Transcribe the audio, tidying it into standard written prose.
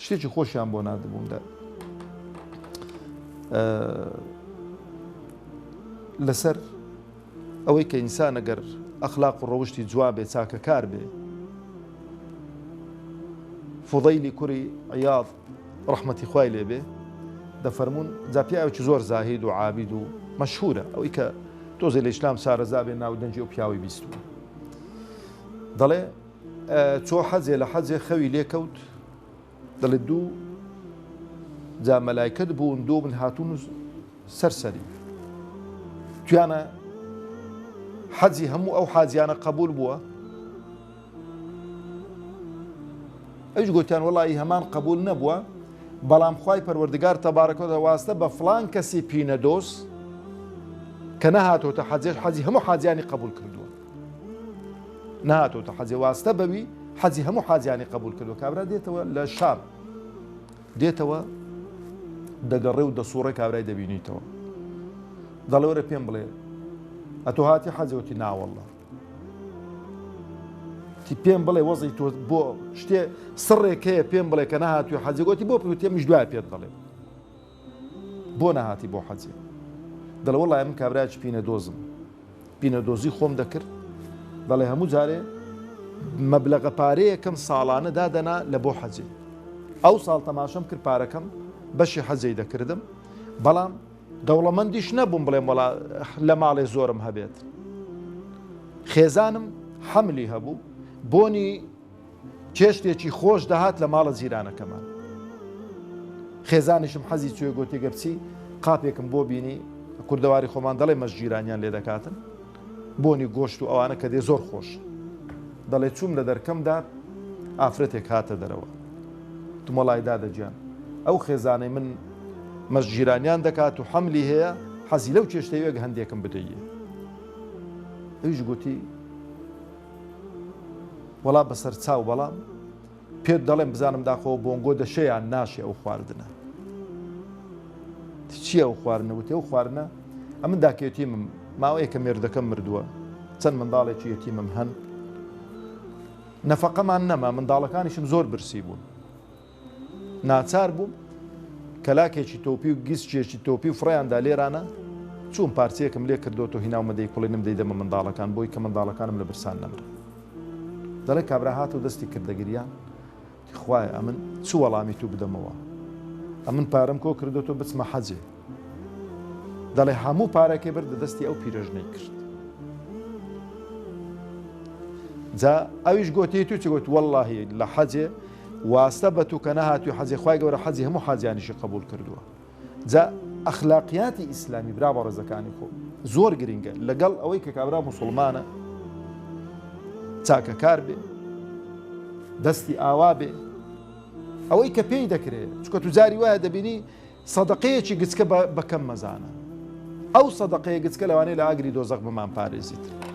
شتێکی خۆشیان بۆ ناردبووم دە لەسەر ئەوەی کە ئینسان ئەگەر ئەخلاق و ڕەوشتی جوان بێ چاکەکار بێ فضەیلی کوڕی عیاض ڕەحمەتی خوای لێ بێ دەفەرموون جا پیاوێکی زۆر زاهید و عابید و مەشهورە ئەوەی کە تۆزێ لە ئیسلام شارەزا بێ ناو دەنگی ئەو پیاوەی بیستووە دەڵێ چۆ حەجێ لە حەجێ خەوی لێکەوت دەڵێ دوو جا مەلایکەت بوون دوو من هاتوون و سەر سەری تویانە حەجی هەموو ئەو حاجیانە قبول بووە ئەویش گوتیان وەڵی هەمان قبول نەبووە بەڵام خوای پەروەردگار تەبارەکە واستە بە فلان کەسی پینەدۆز کە نەهاتۆتە حەجێش حەجی هەموو حاجیانی قبول کردووە نەهاتۆتە حەجێ واستە بەوی حەجی هەموو حاجیانی قبول کردووە کابرا دێتەوە لە شام دێتەوە دەگەڕێ و دەسوڕێ کابرای دەبینیتەوە دەڵێ وەرە پێم بڵێ ئەتۆ هاتی حەجەوتی ناوەڵە تی پێم بڵێ وەزی تۆ بۆ شتێ سڕێک هەیە پێم بڵێ کە نەهاتوی حەجێ گوتی بۆ پێوتێ مش دوای پێت دەڵێ بۆ نەهاتی بۆ حەجێ دەڵێ وەڵای من کابراایکی پینە دۆزم پینەدۆزی خۆم دەکرد، دەڵێ هەموو جارێ مەبلەغە پارەیەکم ساڵانە دادەنا لە بۆ حەجێ. ئەو ساڵ تەماشەم کرد پارەکەم بەشی حەجێی دەکردم، بەڵام دەوڵەمەندیش نەبووم بڵێم وەڵا لە ماڵێ زۆرم هەبێت. خێزانم حەملی هەبوو، بۆنی چێشتێکی خۆش دەهات لە ماڵە جیرانەکەمان. خێزانیشم حەزی چوێ گۆتی گە بچی قاپێکم بۆ بینی کوردەواری خۆمان دەڵێ مەش جیرانیان لێ دەکاتن بۆنی گۆشت و ئەوانە کە دێ زۆر خۆش دەڵێ چووم لە دەرکەمدا ئافرەتێک هاتە دەرەوە تومەڵای دادە گیان ئەو خێزانەی من مەش جیرانیان دەکات و حەملی هەیە حەزی لەو چێشتەیەک هەندێکم بدەیە ئەویش گوتی وەڵا بەسەر چاو بەڵام پێت دەڵێم بزانم داخۆ بۆنگۆ دەشێ یان ناشێ ئەو خواردنە چییە ئەو خواردنە وتی ئەو خواردنە ئەمن داکێتیمم ماوەیەکە مێردەکەم مردووە چەند منداڵێکی یەتیمم هەن نەفەقەمان نەما منداڵەکانیشم زۆر برسی بوون ناچار بووم کەلاکێکی تۆپی و گیسکێکی تۆپی و فڕێیان دا لێرانە، چووم پارچەیەکم لێ کردۆتەوە هیناومە دەیکوڵێنم دەیدەمە منداڵەکان بۆی کە منداڵەکانم لە برسان نەمرن. دەڵێ کابرا هات و دەستی کردە گریان، وتی خوایە ئەمن چ وەڵامی تو بدەمەوە؟ ئەمن پارەم کۆ کردۆتەوە بچمە حەجێ. دەڵێ هەموو پارەکەی بردە دەستی ئەو پیرەژنەی کرد. جا ئەویش گۆتی تو چ گوت وەڵڵاهی لە حەجێ واستە بە تو کە نەهاتوی حەجێ خوای گەورە حەجی هەموو حاجیانیشی قبول کردووە جا ئەخلاقیاتی ئیسلامی برا بەڕێزەکانی خۆم زۆر گرنگە لەگەڵ ئەوەی کە کابرا موسڵمانە چاکەکار بێ دەستی ئاوا بێ ئەوەی کە پێی دەکرێت چکە تو جاری وایە دەبینی سەدەقەیەکی گچکە بە کەم مەزانە ئەو سەدەقەیە گچکە لەوانەیە لە ئاگری دۆزەخ بمان پارێزیت.